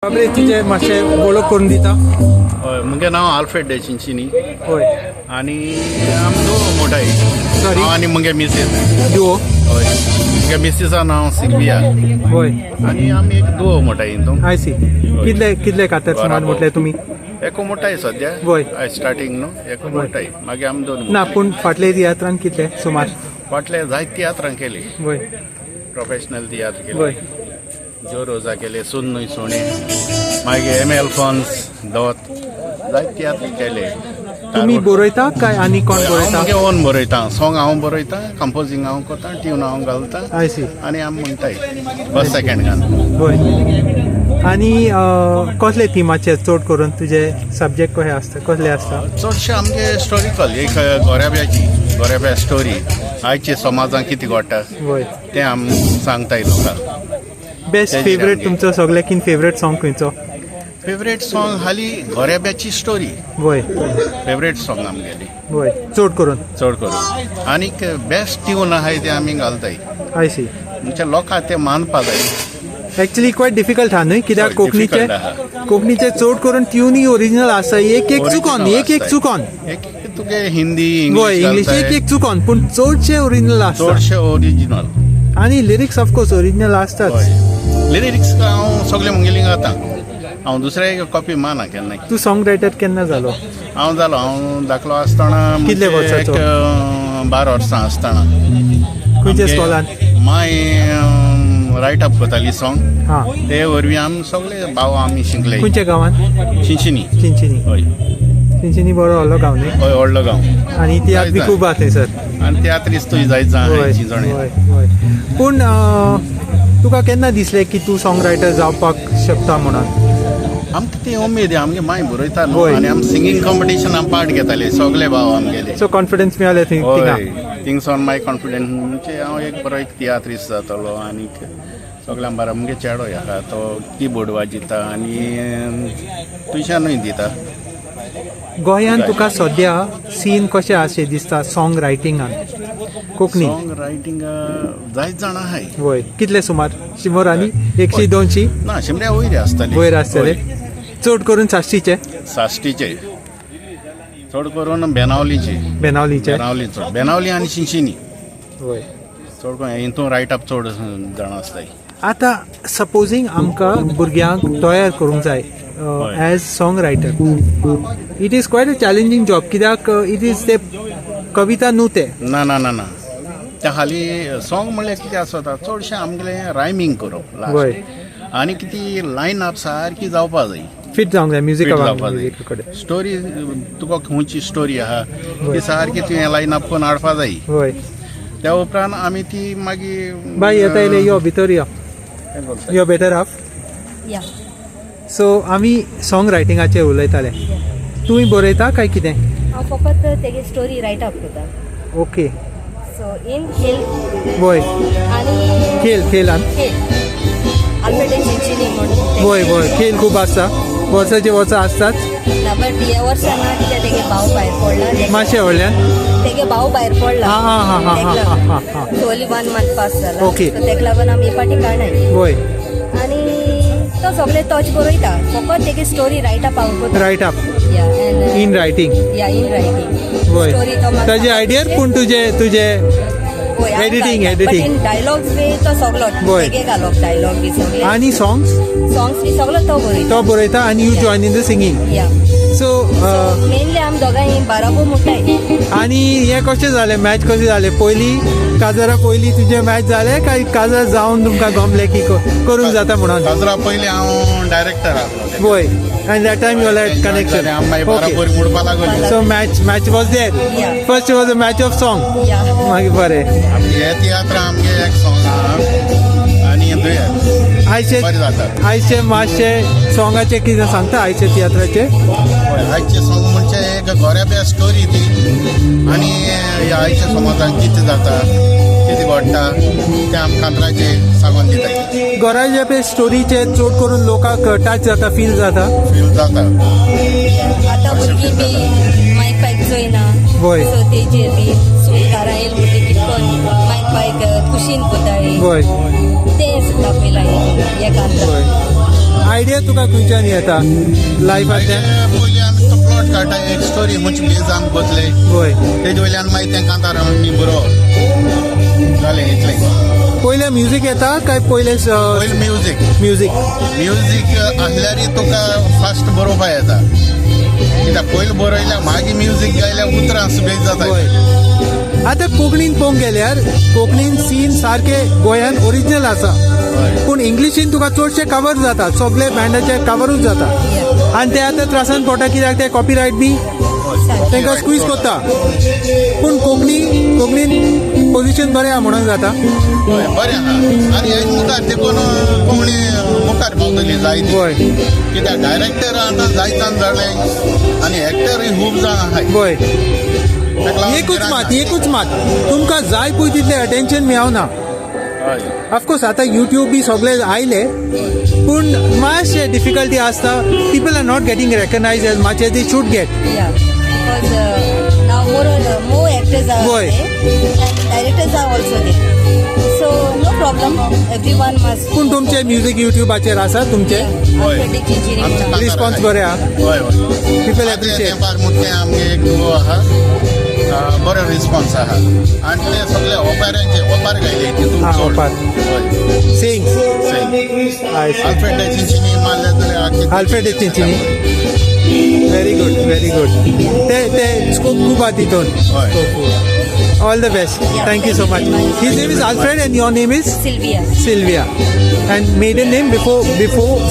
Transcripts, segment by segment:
बाबरे, तुजें मातशें वळख करून दिता? हय, मुगे नांव आल्फ्रेड डे चिंचिनी. हय. आनी आमी दोग मोटाय. Sorry? हांव आनी मुगे मिसीस. दुओ. हय, मुगे मिसीसा नांव सिल्विया. आनी आमी एक दुओ मोटाय हितून. I C. कितले कितले कातर सुमार म्हटले तुमी? एकू मोटाय सद्या. हय, स्टार्टींग न्हू एकू मोटाय, मागीर आमी दोन. ना, पूण फाटले तियात्रान कितले सुमार? फाटले जायते तियात्रां केली. प्रोफेशनल तियात्र केले. जो रोजा केले, सून न्हय सुणे, मागीर एम एल्फॉन्स दोत, जायते तियात्र केले. तुमी बरयता काय आनी कोण बरयता? हांव ओन बरयता. सॉंग हांव बरयता, कंपोजींग हांव करता, ट्यून हांव घालता. I C. आनी आमी म्हणटाय फर्स्ट सेकंड गान. वय, आनी कसले थिमाचे चड करून तुजे सब्जेक्ट कशे आसता, कसले आसता? चडशे आमगे स्टोरिकल, एक गोऱ्याब्याची, गोऱ्याब्या स्टोरी, आयचे समाजान कितें घडटा तें आमी सांगताय लोकांक. बेस्ट तेजेर फेवरेट आमगे. तुमचो सगळ्याकीन फेवरेट सॉंग खंयचो? फेवरेट सॉंग हाली गोऱ्याब्याची स्टोरी. फेवरेट सॉंग आमगेली. वय, चड करून. चड करून आनीक बेस्ट ट्यून आहाय ते आमी घालताय. I C. म्हणजे लोकांक ते मानपा जाय. एक्चुअली क्वायट डिफिकल्ट आहा न्हय, कित्याक हय, कोंकणीचे difficult आहा. कोंकणीचे चड करून ट्युनी ओरिजिनल आसा, एक एक चुकोन, एक एक चुकोन. एक एक तुगे हिंदी. इंग्लिश एक घालताय. एक चुकोन, पूण चडशे ओरिजिनल आसता. चडशे ओरिजिनल. आनी लिरिक्स ऑफकोर्स ओरिजिनल आसताच. लिरिक्स हांव सगळे मुगेली गाता. हांव दुसरे कॉपी माना केन्नाय. तूं सॉंग रायटर केन्ना जालो? हांव जालो, हांव धाकलो आसतना. कितले म्हणजे वर्साचो? एक 12 वर्सां आसतना. खंयच्या स्कॉलान? माय रायट अप करताली सॉंग. ते वरवीं आमी सगळे भाव आमी शिकले. खंयच्या गांवान? चिंचिनी. चिंचिनी. हय. चिंचिनी बरो व्हडलो गांव न्हय? हय, व्हडलो गांव. आनी तियात्र बी खूब आहा थंयसर. आनी तियात्रीस्त तुय जायत जाण चिंचोणे. हय हय पूण तुका केन्ना दिसलें की तूं सॉंग रायटर जावपाक शकता म्हणून? आमकां ती उमेद, आमगे माय बरयता न्हू. आनी आमी सिंगींग कॉम्पिटिशन आमी पार्ट घेताले सगळे भाव आमगेले. सो कॉन्फिडन्स मेळ्ळें थंय थिंगा? हय, थिंगसोन मागीर कॉन्फिडन्स, म्हणजे हांव एक बरो एक तियात्रीस्त जातलो. आनीक सगळ्यां बरो मुगे चेडो आहा, तो किबोर्ड वाजयता आनी ट्युशनूय दिता. गोंयांत तुका सद्या सीन कशें आशें दिसता सॉंग रायटिंगान कोंकणी? सॉंग रायटींग जायत जाणां आहाय. वय, कितले सुमार? शंबर आनी एकशी दोनशी? ना, शंबऱ्या वयर आसतले. वयर आसतले. चड करून साश्टीचे? साश्टीचे, चड करून बेनावलीचे. बेनावलीचे. बेनावली चड, बेनावली आनी चिंचिनी. चड करून हितून रायट अप चड जाणां आसताय. आतां सपोजींग आमकां भुरग्यांक तयार करूंक जाय as song writer, it is quite a challenging job, कित्याक it is ते कविता न्हू ते. ना ना ना ना, त्या हाली सॉंग म्हणल्यार कितें आसता, चडशें आमगेलें रायमींग करप लास्ट आनी कितें लायन अप सारकी जावपा जाय. फिट जावंक जाय म्युजिका. Fit जावपा जाय. म्युजिका कडेन. स्टोरी, तुका खंयची स्टोरी आहा ती सारकी तुवें लायन अप करून हाडपा जाय. त्या उपरांत आमी ती मागीर बाय, येता येयले, यो भितर यो. यो, better half. या. सो आमी सॉंग रायटिंगाचेर उलयताले. तुमी बरयता काय कितें? हांव फकत तेगे स्टोरी रायट अप करता. सो इन खेल. आनी खेल खेलान. खेल आल्फेडे चिंचिनी म्हणून. वय वय खेल खूब आसता, वर्साचे वर्सां आसताच. ना, बट ह्या वर्सा ना, कित्याक तेगे भाव भायर पडला. मातशें व्हडल्यान. तेगे भाव भायर पडला. आं आं हां हां हां हां हां so only one month pass जाला. सो तेका लागून आमी हे पाटी काडनाय. आनी तो सगळे तोच बरयता, फकत तेगे स्टोरी रायट अप हांव करता. Right up. या, and in writing. या, इन रायटींग. स्टोरी तो म्हाका ताजे आयडियर, पूण तुजे तुजे editing, editing. In dialogues बी तो सगलो तेगे घालप, डायलॉग बी सगळे. आनी सॉंग्स? सॉंग्स बी सगलो तो बरयता. तो बरयता आनी you join in the singing. या. सो मेनली आमी दोगांय बाराबो म्हणटाय. आनी हें कशें जालें, मॅच कशें जालें? पयलीं काजारा पयलीं तुजें मॅच जालें काय काजार जावन तुमकां गमलें की करूंक जाता म्हणून? काजरा पयलीं हांव डायरेक्टर आसलो. वय, आनी that time you had connection. आमी मागीर बाराबोर म्हणपा लागली. So match was there. First was a match of song. मागीर बरें. हे तियात्र आमगे एक सॉंग आहा आनी दुयेंत आयचे बरें जाता. आयचे मातशे सॉंगाचे कितें सांगता, आयचे तियात्राचे? हय, आयचे सॉंग म्हणजे एक गोऱ्याब्या स्टोरी ती आनी ह्या आयच्या समाजान कितें जाता, कितें घडटा तें आमकां कांतराचेर सांगून दिताय. गोराचे पे स्टोरीचे चड करून लोकांक टच जाता, फील जाता. फील जाता. आतां भुरगीं बी मायक पायक चोयना. सो तेजेर बी सुंगटां येयल म्हणटकीर कितको मायक पायक कुशीन कोताय. तें सुद्दां पयलां ह्या कांतरान. आयडिया तुका खंयच्यान येता लायफांतल्यान? पयलीं आमी तो प्लॉट काडटा, एक स्टोरी खंयची बेज आमी बसले, तेजे वयल्यान मागीर तें कांतार आमी बरोवप जालें, इतलें. पयलें म्युजीक येता काय पयलें? पयलीं म्युजीक. म्युजीक. म्युजीक आसल्यार तुका फास्ट बरोवपा येता, कित्याक पयलीं बरयल्या मागीर म्युजीक गायल्या उतरां बेज जाता. आतां कोंकणीन पळोवंक गेल्यार कोंकणीन सीन सारके गोंयान ओरिजिनल आसा, पूण इंग्लिशीन तुका चडशे कवर जाता, सगळे बँडाचे कवरूच जाता आनी ते आतां त्रासान पडटा, कित्याक ते कॉपीरायट बी तांकां स्क्वीज करता. पूण कोंकणीन पोझिशन बरें आहा म्हणून जाता. हय, बरें आहा आनी हे मुखार देखून कोंकणी मुखार पावतली जायती, कित्याक डायरेक्टर आतां जायतान जाले आनी एक्टरूय खूब जाण आहाय. ताका लागून एकूच मात तुमकां जाय पळय तितलें अटेन्शन मेळना. ऑफकोर्स आतां युट्यूब बी सगळे आयले, पूण मातशें डिफिकल्टी आसता. People are not getting recognise as much as they should get. Yeah, because now more actors are Boy. There and directors are also there. So no problem. Everyone must. पूण तुमचे music युट्यूबाचेर आसा तुमचे? हय. Alfred Chinchini. आमचे response बरे आहा? हय हय पिपल एप्रिशिएट. तेंपार मुटलें आमगे एक दुवो आहा, बरो रिस्पॉन्स आहा आनी ते सगळे ओपाऱ्यांचे ओपार गायले तितून हा, चड. ओपार. हय. सिंग्स. Same. Alfred Chinchinim मारले जाल्यार आख्खे Alfred Chinchinim, very good, very good. ते स्कोप खूब आहा तितून. हय. All the best. Thank you so much. His name is Alfred and your name is? Sylvia. Sylvia. And maiden name before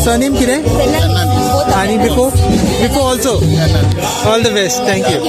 surname कितें? Fernandez. Both are आनी Fernandez. Before also. All the best. Thank you.